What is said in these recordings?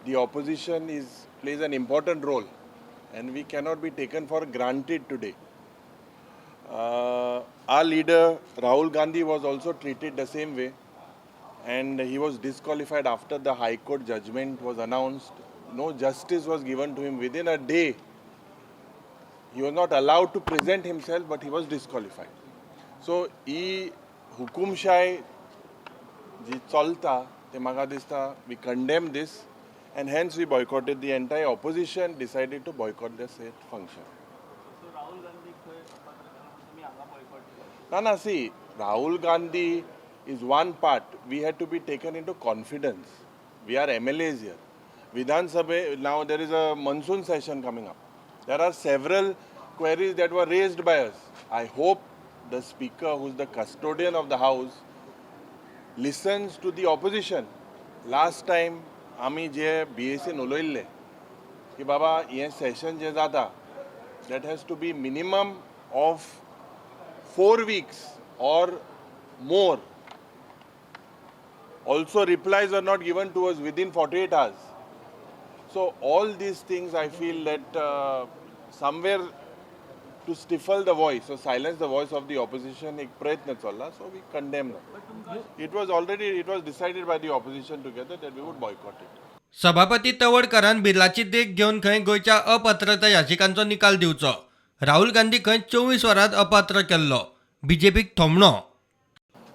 The opposition is plays an important role and we cannot be taken for granted today. Our leader Rahul Gandhi was also treated the same way and he was disqualified after the High Court judgment was announced. No justice was given to him within a day. He was not allowed to present himself, but he was disqualified. So, ही हुकुमशाय जी चलता ते म्हाका दिसता we condemn this and hence we boycotted. The entire opposition decided to boycott the said function. So Rahul Gandhi खंय अपात्र केला म्हणून तुमी हांगा बॉयकॉट केला? ना ना, see, Rahul Gandhi is one part. We had to be taken into confidence. We are MLAs here. विधानसभे, now there is a monsoon session coming up. There are several queries that were raised by us. I hope the speaker, who's the custodian of the house, listens to the opposition. Last time आमी जे बीएसीन उलयल्ले की बाबा हें सेशन जें जाता, that has to be minimum of 4 weeks or more. Also, replies are not given to us within 48 hours. So, all these things, I feel that somewhere to stifle the voice or silence the voice of the opposition, एक प्रयत्न चल्ला. So, we condemn them. It was decided by the opposition together that we would boycott it. सभापती तवडकारान बिर्लाची देख घेवन खंय गोंयच्या अपात्रता याचिकांचो निकाल दिवचो. राहुल गांधी खंय 24 वरांत अपात्र केल्लो. बीजेपीक थोमणो.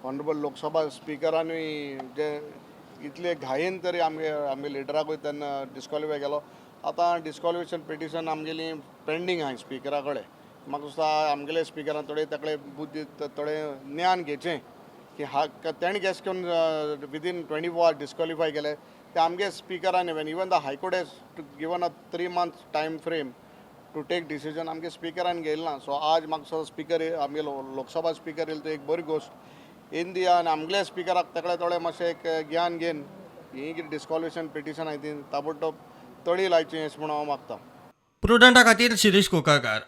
ऑनरेबल लोकसभा स्पिकरानूय जे इतले घायेन तरी आमगे आमगे लिडराकूय तेन्ना डिस्कॉलिफाय केलो. आतां डिस्कॉलिफिकेशन पिटिशन आमगेली पेंडींग आहाय स्पिकरा कडेन. म्हाका दिसता आमगेले स्पिकरान थोडे ताकडे बुद्दी, थोडें ज्ञान घेवचें की हा तेणें कशें करून विदीन 24 आवर्स डिस्कॉलिफाय केले ते आमगे स्पिकरान. Even the High Court has given a 3 month time frame to take decision, आमगे स्पिकरान घेयला ना. सो आज म्हाका दिसता स्पिकर आमगे लोकसभा स्पिकर येयलो तो एक बरी गोश्ट येवन दी आनी आमगेल्या स्पिकराक तेकडे थोडें मातशें एक ज्ञान घेवन ही कितें डिस्कॉलिफिकेशन पिटिशन आहाय ती ताबडतोब तडी लायची अशें म्हणून हांव मागता. प्रुडंटा खातीर शिरीष कोकाकार.